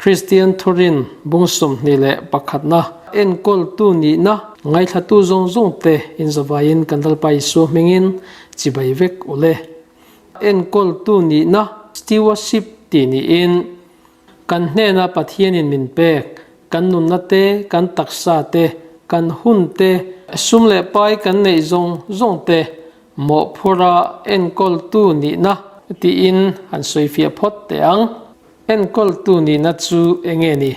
Kristian Thurin bung 21na enkawltu nihna ngaithlatu zawng zawngte inzawvaiin kan Lalpa Isua hmingin chibai vek u le. Enkawltu nihna stewardship tih niin kan hnena Pathianin min pek, kan nunna te, kan taksa te, kan hun te, sum leh pai kan neih zawng zawng te mawhphurha enkawltu nihna tiin han sawifiah phawt teh ang. Enkawltu nihna chu eng nge ni?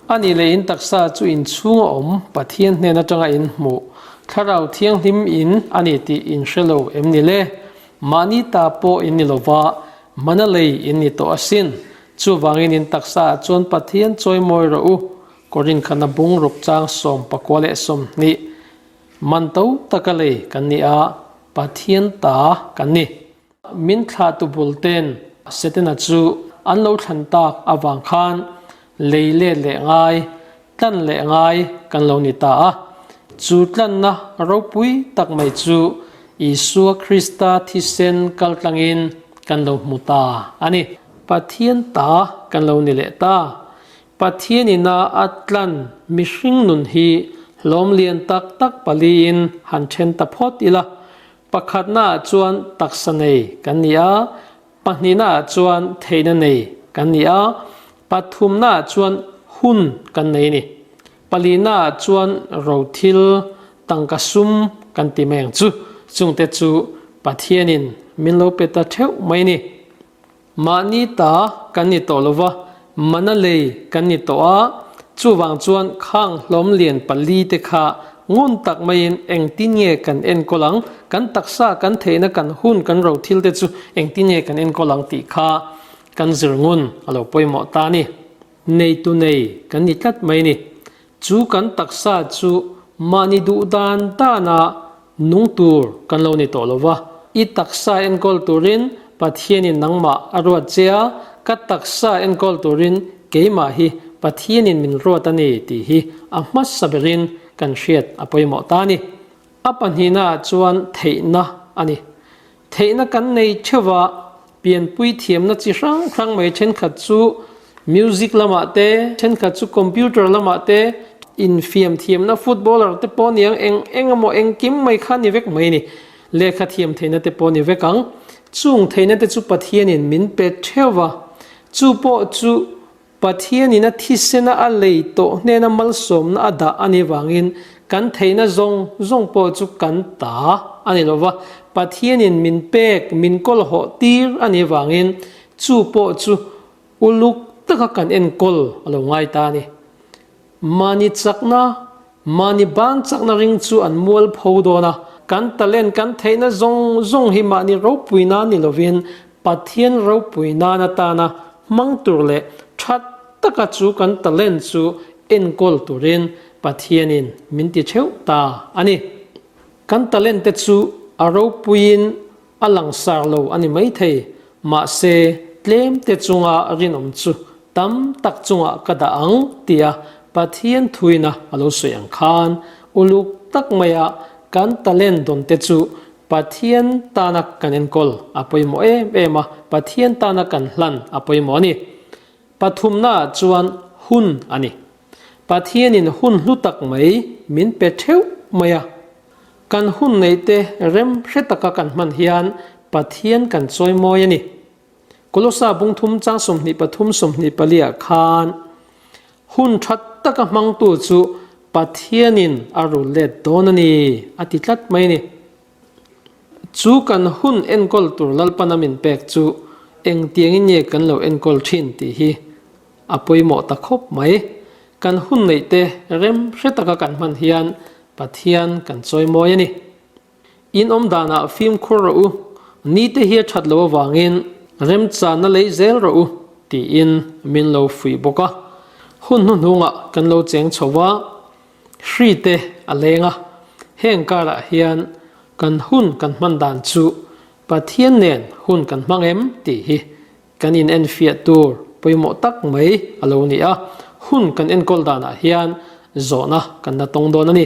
A nih leh in taksa chu in chhunga awm Pathian hnen atanga in hmuh Thlarau Thianghlim in a ni tih in hre lo em ni le? Mahni ta pawh in ni lova, mana lei in ni tawh asin. Chuvangin in taksa ah chuan Pathian chawimawi rawh u. Korin khana bung ruk chang 29. Man to taka lei kan ni a, Pathian ta kan ni. Min thlahtu bul ten Setana chu an lo thlan tak avang khan lei let leh ngai, tlan leh ngai kan lo ni ta a. Chu tlanna ropui tak mai chu Isua Krista thisen kal tlangin kan lo hmu ta a ni. Pathian ta kan lo ni leh ta. Pathian ina a tlan mihring nun hi hlawm lian tak tak paliin han then ta phawt ila. Pakhatnaah chuan taksa nei kan ni a, pahnihnaah chuan theihna nei kan ni a, pathumnaah chuan hun kan nei a ni. Palinaah chuan rothil, tangka sum kan ti mai ang chu. Chungte chu Pathianin min lo pe ta theuh mai a ni. Mahni ta kan ni tawh lova, mana lei kan ni tawh a, chuvang chuan khang hlawm lian palite kha ngun tak maiin engtin nge kan enkawl ang, kan taksa kan theihna kan hun kan ro thil te chu engtin nge kan enkawl ang tih kha kan zir ngun a lo pawimawh ta a ni. Neitu nei kan ni tlat mai a ni. Chu kan taksa chu mahni duh dan dana nung tur kan lo ni tawh lo va. I taksa enkawl turin Pathianin nangmah a ruat che a, ka taksa enkawl turin keimah hi Pathianin min ruat a ni tih hi a hmasa berin kan hriat a pawimawh ta a ni. A pahnihnaah chuan theihna a ni. Theihna kan nei theuh va, pianpui thiamna chi hrang hrang mai thenkhat chu music lamah te, thenkhat chu computer lamah te, infiam thiamna footballer te pawh niang eng eng emaw engkim mai kha ni vek mai a ni. Lehkha thiam theihna te pawh ni vek ang. Chung theihna te chu Pathianin min pe theuh va, chu pawh chu Pathianin a thisena a lei tawh hnena malsawmna a dah a nih vangin kan theihna zawng zawng pawh chu kan ta a ni lova, Pathianin min pek, min kawlhawh tir a nih vangin chu pawh chu uluk taka kan enkawl a lo ngai ta a ni. Mahni chakna, mahni ban chakna ring chu an mual pho dawn a, kan talent kan theihna zawng zawng hi mahni ropui nan ni lovin Pathian ropui nan atana hmang tur leh tha taka chu kan talent chu enkawl turin Pathianin min ti theuh ta a ni. Kan talent te chu a ropuiin a langsar lo a ni maithei, mahse tlem te chunga rinawm chu tam tak chungah ka dah ang tia Pathian thuina a lo sawi ang khan uluk tak maia kan talent dawn te chu Pathian tana kan enkawl a pawimawh em em a, Pathian tana kan hlan a pawimawh a ni. Pathumnaah chuan hun a ni. Pathianin hun hlu tak mai min pe theuh mai a. Kan hun neihte rem hre taka kan hman hian Pathian kan chawimawi a ni. Kolosa bungthum chang 23 24 ah khan hun tha taka hmangtu chu Pathianin a rul let dawn a ni a ti tlat mai a ni. Chu kan hun enkawl tur Lalpana min pek chu engtiangin nge kan lo enkawl thin tih hi a pawimawh ta khawp mai. Kan hun neihte rem hre taka kan hman hian Pathian kan chawimawi a ni. In awm danah fimkhur rawh u, nite hi a that lo avangin remchanna lei zel rawh u tiin min lo fuih bawk a. Hun hnuhnungah kan lo cheng chho va, hri te a leng a, heng karah hian kan hun kan hman dan chu Pathian nen hun kan hmang em tih hi kan in enfiah tur pawimawh tak mai a lo ni a, hun kan enkawl danah hian zawhna kan la tawng dawn a ni.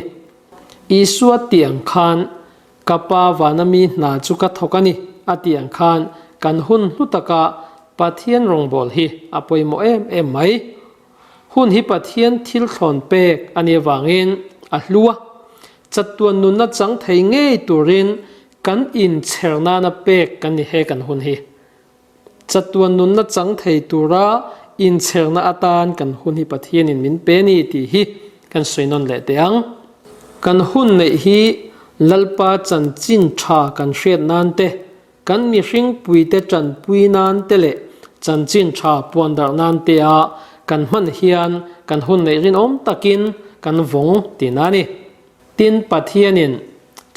Isua tih ang khan, Ka Pa vana mi hna chu ka thawk a ni, a tih ang khan kan hun hlu taka Pathian rawngbâwl hi a pawimawh em em mai. Hun hi Pathian thil thlawn pek a nih avangin a hlu a, chatuan nunna chang thei ngei turin kan inchher nana pek kan ni he kan hun hi. Chatuan nunna chang thei tura inchherna atan kan hun hi Pathianin min pe ni tih hi kan sawi nawn leh teh ang. Kan hun neih hi Lalpa chanchin tha kan hriat nan te, kan mihring puite tanpui nan te leh chanchin tha puan darh nan te a kan hman hian kan hun neih rinawm takin kan vawng tihna a ni. Tin, Pathianin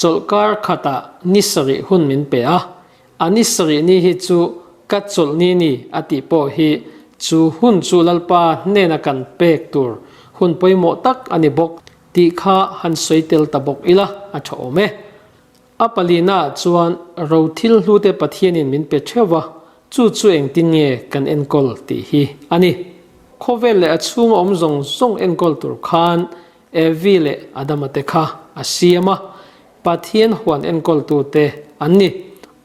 chawlhkar khatah ni sarih hun min pe a, A ni sarih ni hi chu ka chawlh ni ni a tih pawh hi chu hun chu Lalpa hnena kan pek tur hun pawimawh tak a ni bawk tih kha han sawi tel ta bawk ila a tha awm e. A palina ah chuan ro thil hlute Pathianin min pe theuh va, chu chu engtin nge kan enkawl tih hi a ni. Khawvel leh a chhunga awm zawng zawng enkawl tur khan Evi leh Adama te kha a siam a, Pathian huan enkawltute an ni.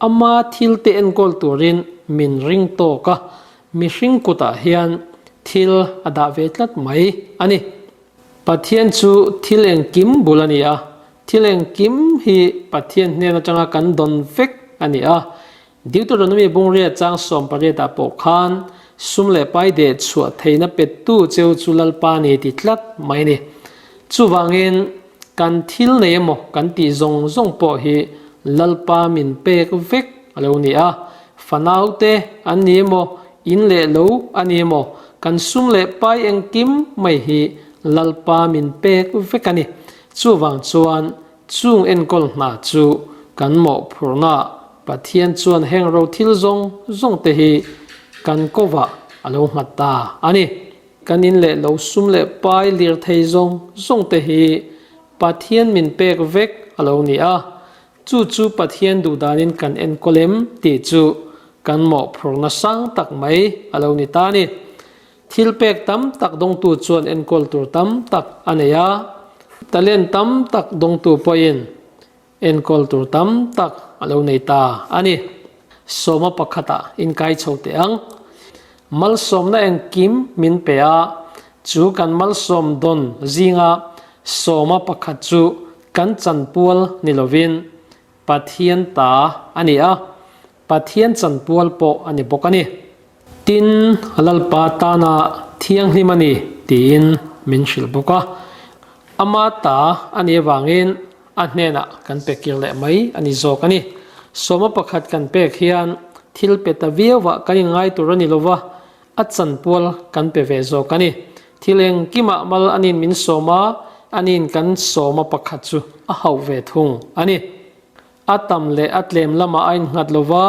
Ama thilte enkawl turin min ring tawk a, mihring kutah hian thil a dah ve tlat mai a ni. Pathian chu thil engkim bul a ni a, thil engkim hi Pathian hnen atanga kan dawn vek a ni a. Deuteronomy bungriat chang 18 ah pawh khan sum leh pai deh chhuah theihna pettu cheu chu Lalpa ni ti tlat mai a ni. Chuvangin kan thil nei emaw kan tih zawng zawng pawh hi Lalpa min pek vek a lo ni a, fanaute an ni emaw, in leh lo a ni emaw, kan sum leh pai engkim mai hi Lalpa min pek vek a ni. Chuvang chuan Chung enkawl hna chu kan mawhphurhna Pathian chuan heng ro thil zawng zawng te hi kan kovah a lo nghat ta a ni. Kan in leh lo sum leh pai lir thei zawng zawng te hi Pathian min pek vek a lo ni a, chu chu Pathian duhdanin kan enkawl em tih chu kan mawhphurhna sang tak mai a lo ni ta a ni. Thil pek tam tak dawngtu chuan enkawl tur tam tak a nei a, talent tam tak dawngtu pawhin enkawl tur tam tak a lo nei ta a ni. Sawma pakhatah inkai chho teh ang. Malsawmna engkim min pe a, chu kan malsawm dawn zinga sawma pakhat chu kan chanpual ni lovin Pathian ta a ni a, Pathian chanpual pawh a ni bawk a ni. Tin, Lalpa tana thianghlim a ni tiin min hrilh bawk a. Ama ta a nih avangin a hnenah kan pe kir leh mai a ni zawk a ni. Sawma pakhat kan pek hian thil pe ta viauah kan inngai tur a ni lo va, a chanpual kan pe ve zawk a ni. Thil engkimah mal anin min sawm a, anin kan sawma pakhat chu a hauh ve thung a ni. A tam leh a tlem lamah a innghat lo va,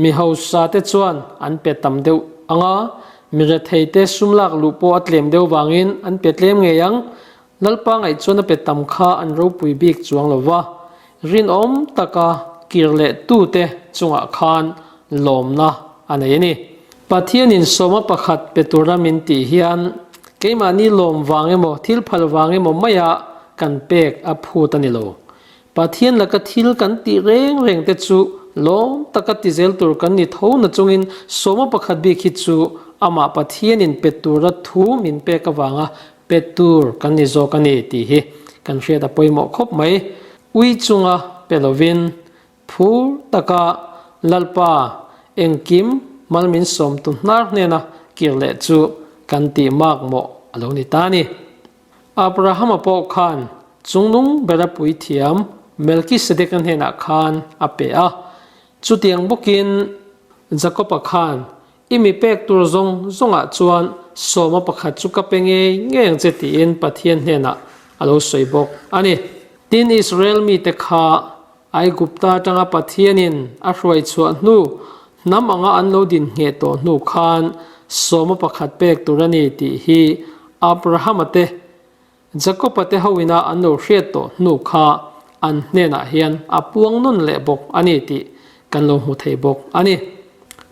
mi hausa te chuan an pe tam deuh ang a, mi rethei te sum lak luh pawh a tlem deuh vangin an pe tlem ngei ang. Lalpa ngaih chuan a pe tam kha an ropui bik chuang lo va, rinawm taka kir leh tute chungah khan lawmna a nei a ni. Pathianin sawma pakhat pe tura min tih hian keimahni lawm vang emaw thil phal vang emaw maia kan pek a phut a ni lo. Pathian laka thil kan tih reng reng te chu lawm taka ti zel tur kan ni tho na chungin sawma pakhat bik hi chu amah Pathianin pe tura thu min pek avanga pe tur kan ni zawk a ni tih hi kan hriat a pawimawh khawp mai. Ui chunga pe lovin phur taka Lalpa engkim mal min sawmtu hnar hnena kir leh chu kan tih makmawh a lo ni ta a ni. Abrahama pawh khan chungnung bera puithiam Melkisedeka hnenah khan a pe a. Chutiang bawkin Jakoba khan, I mi pek tur zawng zawngah chuan sawma pakhat chu ka pe ngei ngei ang che tiin Pathian hnenah a lo sawi bawk a ni. Tin, Israel mite kha Aigupta atanga Pathianin a hruai chhuah hnu, hnam anga an lo din ngheh tawh hnu khan sawma pakhat pek tur a ni tih hi Abrahama te, Jakoba te hoina an lo hriat tawh hnu kha an hnenah hian a puang nawn leh bawk a ni tih kan lo hmu thei bawk a ni.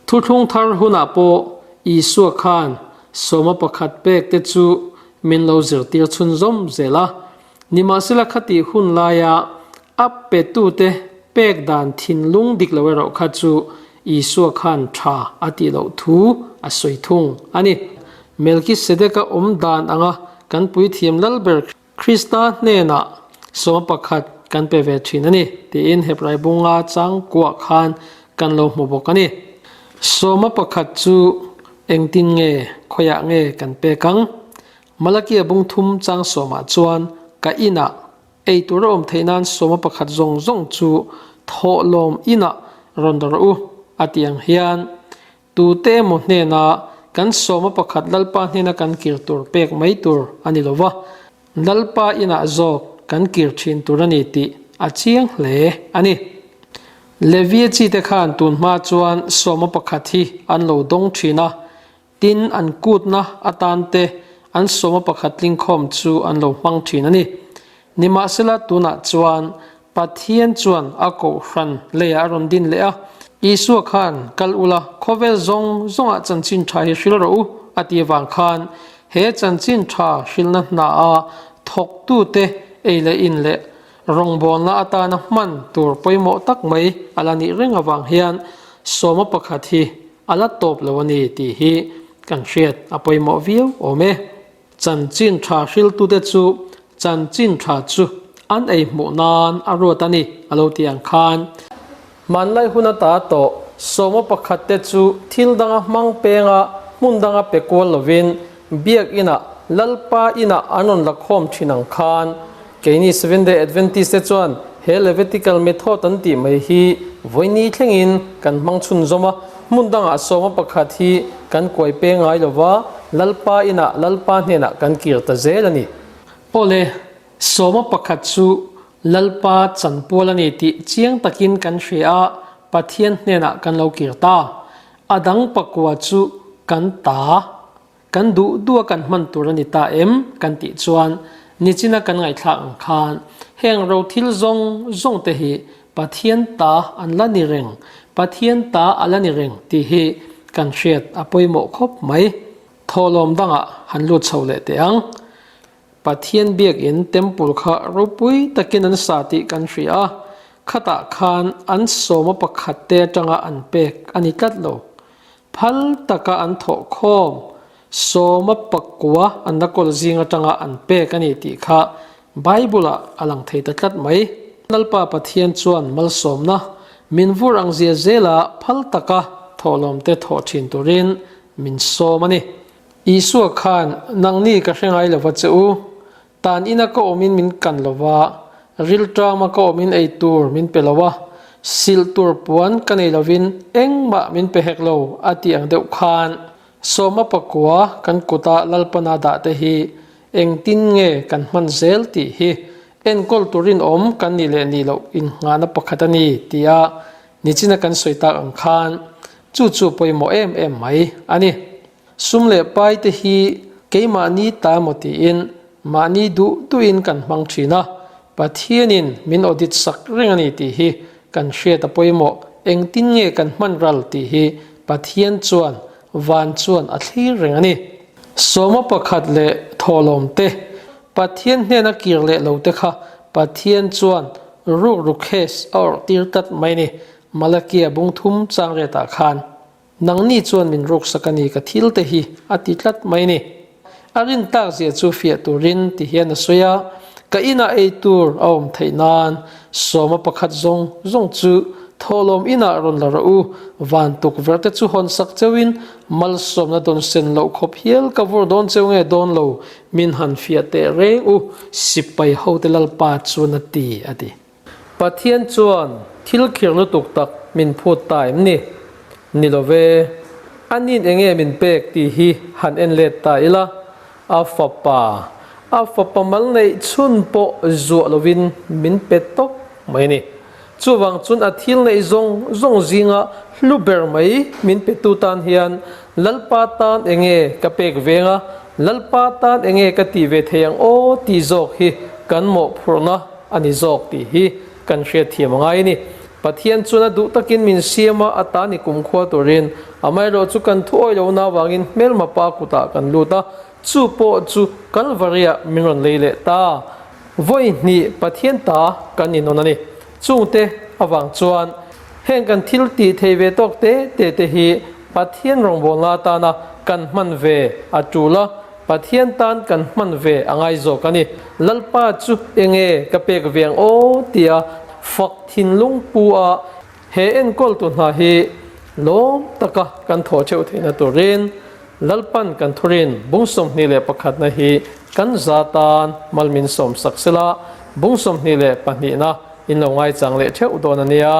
Thuthlung thar hunah pawh Isua khan sawma pakhat pek te chu min lo zirtir chhunzawm zel a, nimahsela khatih hun laia A petute pek dan thinlung dik lo erawh kha chu Isua khan tha a tih loh thu a sawi thung a ni. Melkisedeka awm dan anga kan puithiam lalber Krista hnenah sawma pakhat kan pe ve thin a ni, tiin Hebrai bunga chang kuah khan kan lo hmu bawk a ni. Sawma pakhat chu engtin nge, khawiah nge kan pek ang? Malakia bung thum chang sawmah chuan ka inah ei tur a awm theih nan sawma pakhat zawng zawng chu thawhlawm inah rawn dawr u a tih ang hian tute emaw hnena kan sawma pakhat Lalpa hnena kan kir tur pek mai tur a ni lo va, Lalpa inah zawk kan kir thin tur a ni tih a chiang hle a ni. Levia chite khan tun hma chuan sawma pakhat hi an lo dawng thin a, Tin, an kutna atan te an sawma pakhat tlingkhawm chu an lo hmang thin a ni. Nimahsela tunah chuan Pathian chuan a kohhran leiah a rawn din leh a, Isua khan kal ula khawvel zawng zawngah chanchin tha hi hril rawh u a ti avang khan he chanchin tha hrilna hnaah thawktute ei leh in leh rawngbawlna atana hman tur pawimawh tak mai a la nih reng avang hian sawma pakhat hi A la tawp lo a ni tih hi kan hriat a pawimawh viau awm e. Chanchin tha hriltute chu chanchin tha chu an ei hmuh nan a ruat a ni a lo ti ang khan. Hmanlai hun ata tawh sawma pakhat te chu thil danga hmang penga hmun danga pe kual lovin Biakinah Lalpa inah an rawn la khawm thin ang khan Keini Seventh-day Adventist te chuan he Levitical method an tih mai hi vawiini thlengin kan hmang chhunzawm a, hmun dangah sawma pakhat hi kan kuai peng ngai lo va, Lalpa inah Lalpa hnenah kan kir ta zel a ni. Awle, sawma pakhat chu Lalpa chanpual a ni tih chiang takin kan hria a, Pathian hnenah kan lo kir ta. A dang pakua chu kan ta. Kan duh duh a kan hman tur a ni ta em? Kan tih chuan nichina kan ngaihthlak ang khan heng ro thil zawng zawng te hi Pathian ta an la ni reng, Pathian ta a la ni reng tih hi kan hriat a pawimawh khawp mai. Thawhlawm dangah han lut chho leh teh ang. Pathian biakinn temple kha ropui takin an sa tih kan hria a, khatah khan an sawma pakhat te atanga an pek a ni tlat lo. Phal taka an thawh khawm, sawma pakua an la kawl zing atanga an pek a ni tih kha Bible-ah a lang thei ta tlat mai. Lalpa Pathian chuan malsawmna min vur ang zia zela phal taka thawhlawmte thawh thin turin min sawm a ni. Isua khan, Nangni ka hre ngai lova che u, Tan ina ka awmin min kan lo va, rilṭama ka awmin ei tur min pe lo a, silh tur puan ka nei lovin engmah min pe hek lo a tih ang deuh khan sawma pakua kan kuta Lalpana dah te hi engtin nge kan hman zel tih hi enkawl tur rinawm kan nih leh nih loh innghahna pakhat a ni tia nichina kan sawi tak ang khan chu chu pawimawh em em mai a ni. Sum leh pai te hi keimahni ta emaw tiin mahni duh duhin kan hmang thin a, Pathianin min audit sak reng a ni tih hi kan hriat a pawimawh, engtin nge kan hman ral tih hi Pathian chuan van chuan a thlir reng a ni. Sawma pakhat leh thawhlawm te, Pathian hnena kir leh lo te kha Pathian chuan rukru case a awrh tir tlat mai a ni, Malakia bungthum changriatah khan. Nangni chuan min ruksak a ni ka thil te hi a ti tlat mai ni. A rin tak zia chu fiah turin ti hian a sawi a, ka inah ei tur a awm theih nan sawma pakhat zawng zawng chu thawhlawm inah rawn la rawh u, van tukverh te chu hawn sak cheuhin malsawmna dawn sen loh khawp hial ka vur dawn cheu nge dawn lo min han fiah teh reng u, sipai hote Lalpa chuan a ti a ti. Pathian chuan thil khir lutuk tak min phut ta em ni? Ni lo ve. A nin enge min pek tih hi han en let ta ila, a fapa, a fapa mal neih chhun pawh zuah lovin min pe tawp mai ni. Chuvang chuan a thil neih zawng zawng zinga hlu ber mai min petu tan hian Lalpa tan enge ka pek veng a, Lalpa tan enge ka tih ve thei ang aw tih zawk hi kan mawhphurhna a ni zawk tih hi kan hriatthiam a ngai a ni. Pathian chuan a duh takin min siam a, a ta ni kumkhua turin amaherawh chu kan thu awih lohna avangin hmelma pa kutah kan lut a, chu pawh chu Kalvaria min rawn lei leh ta. Vawi hnih Pathian ta kan inawm a ni. Chungte avang chuan heng kan thil tih thei ve tawk te te te hi Pathian rawngbawlna atana kan hman ve a tul a, Pathian tan kan hman ve a ngai zawk a ni. Lalpa chu enge ka pek ve ang aw tia fak thinlung pu a he enkawltu hna hi lawm taka kan thawh theuh theihna turin Lalpan kan thurin bung 21na hi kan za tan mal min sawm sak sela, bung 22na in lo ngaichang leh theuh dawn a nia.